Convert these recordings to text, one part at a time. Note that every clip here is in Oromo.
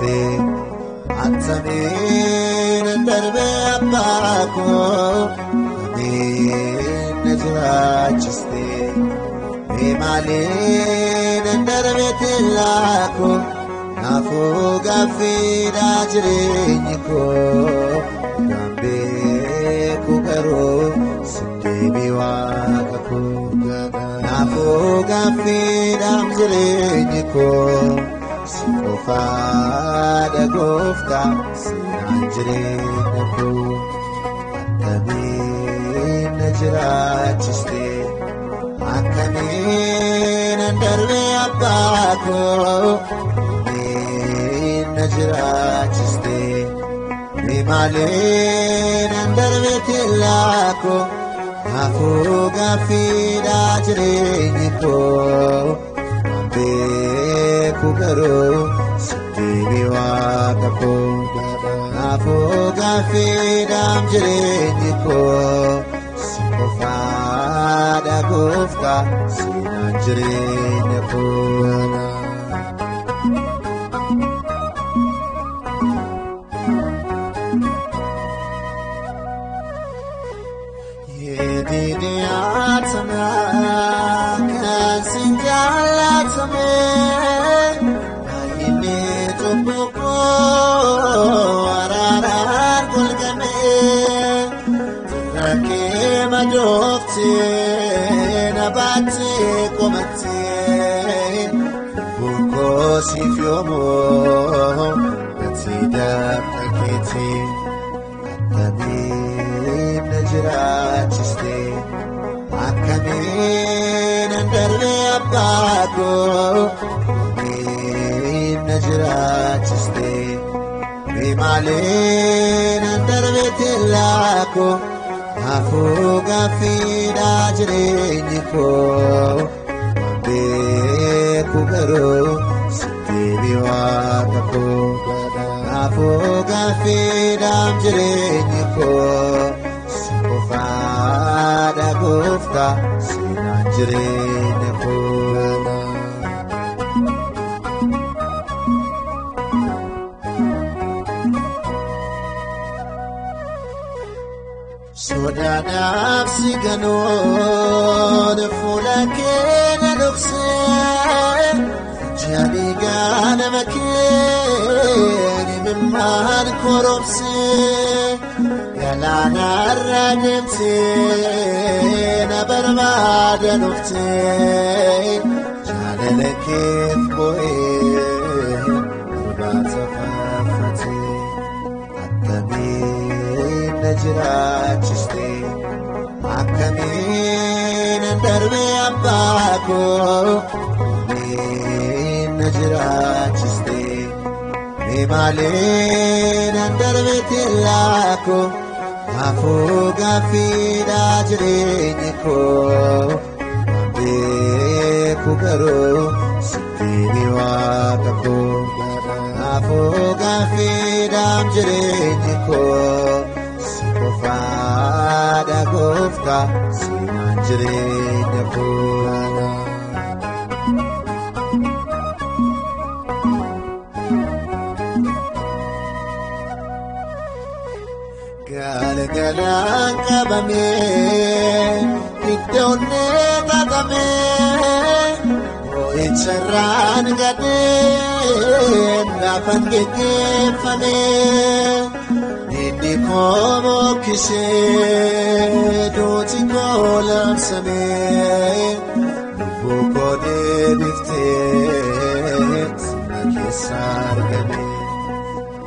jiraachiste attamiin darbee abbaa koo attamiin na jiraachiste mee maaliin darbee teellaa koo naafuu gaaffiidha jireenyi koo beeku garuu si waaqa koo naafuu gaaffiidhaam jireenyi koo si qofaadha gooftaa seenaan jireenya koo akkamiin na jiraachiste akkamiin darbee abbaa koo akkamiin na jiraachiste mee maaliin darbee teellaa koo naafuu gaaffiidha jireenyi koo beeku garuu si deebii waaqa koo naafuu gaaffiidhaam jireenyi koo si qofaadha gooftaa seenaan jireenya koo. Akkamiin na jiraachiste akkamiin darbee abbaa koo akkamiin na jiraachiste mee maaliin darbee teellaa koo naafuu gaaffiidha jireenyi koo beeku garuu si deebii waaqa koo naafuu gaaffiidhaam jireenyi koo si qofaadha gooftaa seenaan jireenya koo. Sodaadhaaf si ganoon fuula kee na dhoksee jaaligaa nama kee mimmaan koromsee galaanarra deemtee na barbaada dhuftee jaalala keef boo'ee barbaada faarfatee akkamiin na jiraachiste akkamiin darbee abbaa koo akkamiin na jiraachiste mee maaliin darbee teellaa koo naafuu gaaffiidha jireenyi koo beeku garuu si deebii waaqa koo naafuu gaaffiidhaam jireenyi koo si qofaadha gooftaa seenaan jireenya koo. Galgalaan qabamee iddoon qabamee boo'icharraan gadheen laafan geggeeffamee inni koo mokkisee duuti koo labsamee lubbuu koo deebiftee sina keessa argame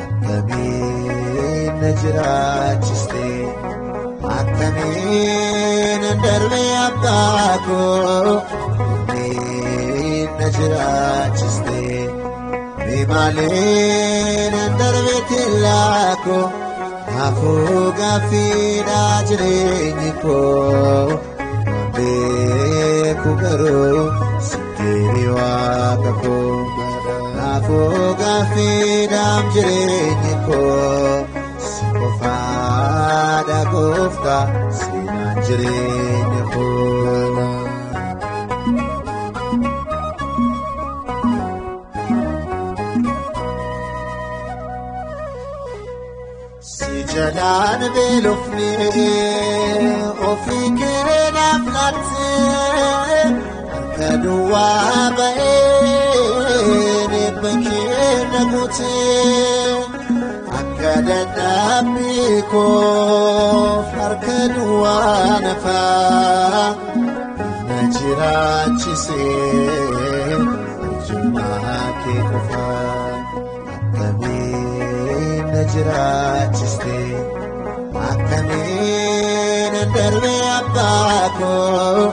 akkamiin na jiraachiste akkamiin darbee abbaa koo akkamiin na jiraachiste mee maaliin darbee teellaa koo naafuu gaaffiidha jireenyi koo beeku garuu si deebii waaqa koo naafuu gaaffiidhaam jireenyi koo si qofaadha gooftaa seenaan jireenya koo. Jalaan beelofne ofii keenyaaf laattee harka duwwaa ba'ee eebba keenya guutee akka dadhabbii koof harka duwwaa nafaa na jiraachisee ijummaa kee qofaa akkamiin na jiraachiste akkamiin darbee abbaa koo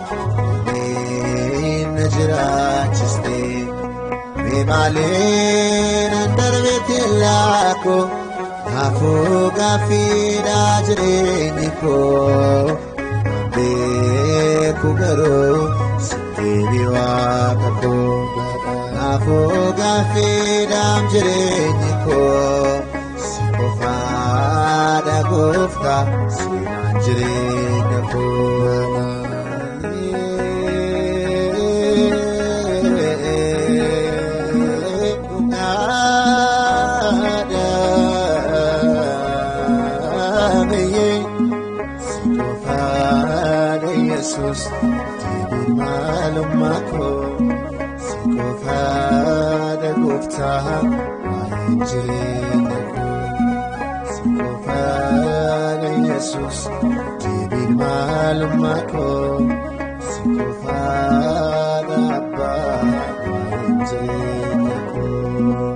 akkamiin na jiraachiste mee maaliin darbee teellaa koo naafuu gaaffiidhaa jireenyi koo beeku garuu sitti waaqa koo naafuu gaaffiidhaan jireenyi koo si qofaadha gooftaa seenaan jireenya koo. Yesus deebiin maalummaa koo si qofaadha gooftaa waa'een jireenya koo si qofaadha Yesus deebiin maalummaa koo si qofaadha abbaa waa'een jireenya koo.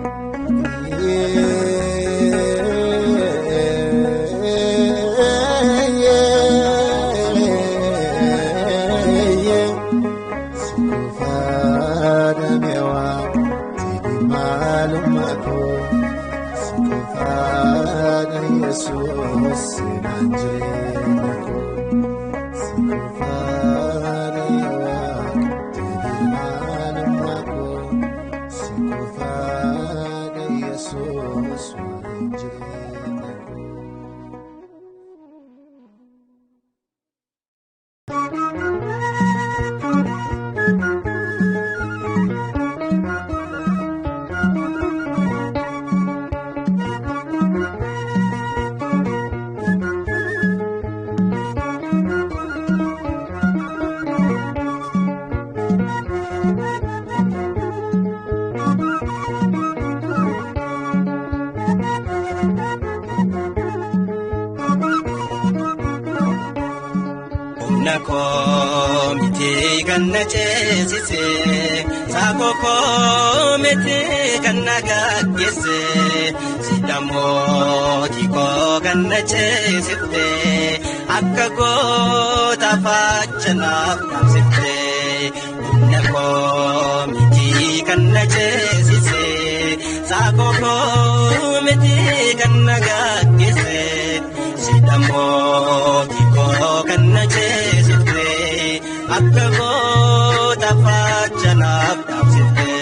Akka goota faachanaaf dhaabsiftee humna koo miti kan na ceesise saakoo koo miti kan na gaggeesse sidhammooti koo kan na ceesifte akka goota faachanaaf dhaabsiftee.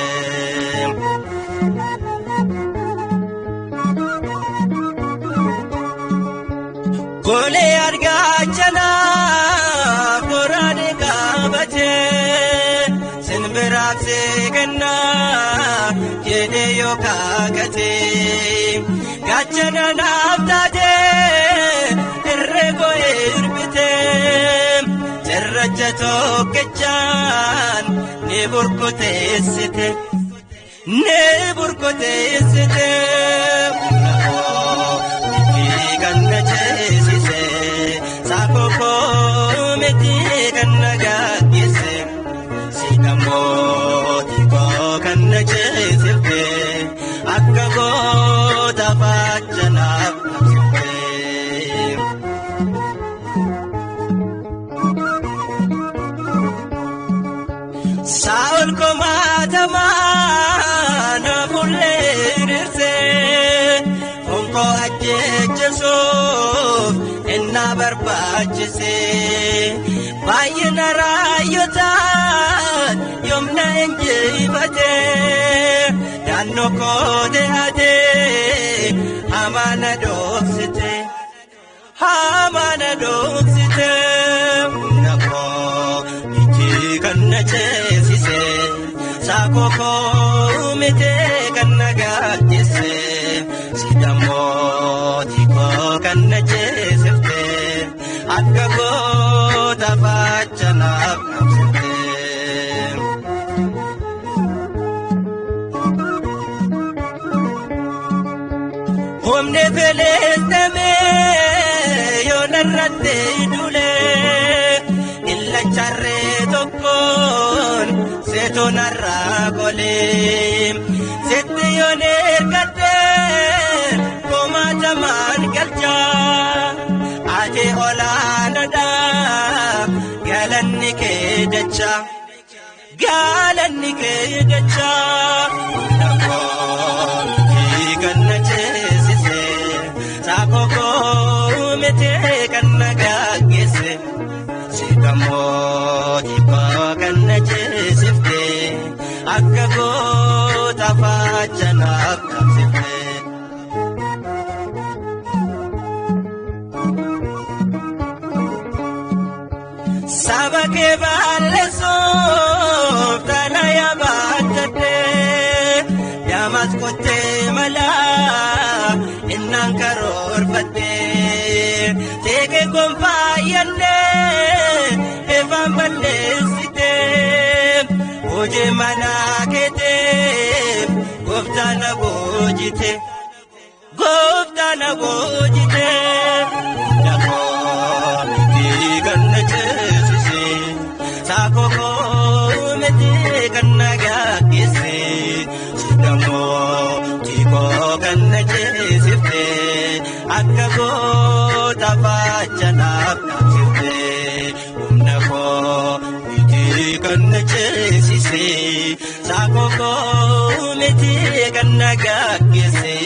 Golee argaa jalaa goraadee qabatee simbiraaf seekannaa jedhee yoo kaakatee gaachana naaf taatee irree koo hirbitee cirracha tokkichaan ni burkuteessite ni burkuteessite. Saakoo miti kan na gaggeesse sidhammooti koo kan na ceesifte akka goota faachanaaf dhaabsifte. Saa'ol komaatamaa na fuullee hiriirsee fonkoo ajjeechisuuf. Inna barbaachise baay'ina raayyotaan yoomna injifate naannoo koo dee'atee hamaana dhoksite hamaana dhoksite humna koo miti kan na ceesise saakoo koo miti kan na gaaddise sidhammooti koo kan na. dulee illacharree tokkoon seetonarraa qolee sitti yoon ergattee komaatamaan galchaa ati olaanaadha galanni kee jecha galanni kee jecha namoonni kan na ceesise saakoo koo miti kan na gaggeesse sigamooti koo kan na ceesifte akka goota faachanaaf qabsifte. Saba kee balleessuuf xalayaa baattatee Damas qottee malaa innaan karoorfattee Seeqee gonfaayyannee ifaan balleessitee Hojii manaa keetiif gooftaan na boojite gooftaan na boojite Namoonni kan na ceesise saakoo koo miti kan na gaggeesse namooti koo kan na ceesifte akka goota faachanaaf qabsifte humna koo miti kan na ceesise saakoo koo miti kan na gaggeesse.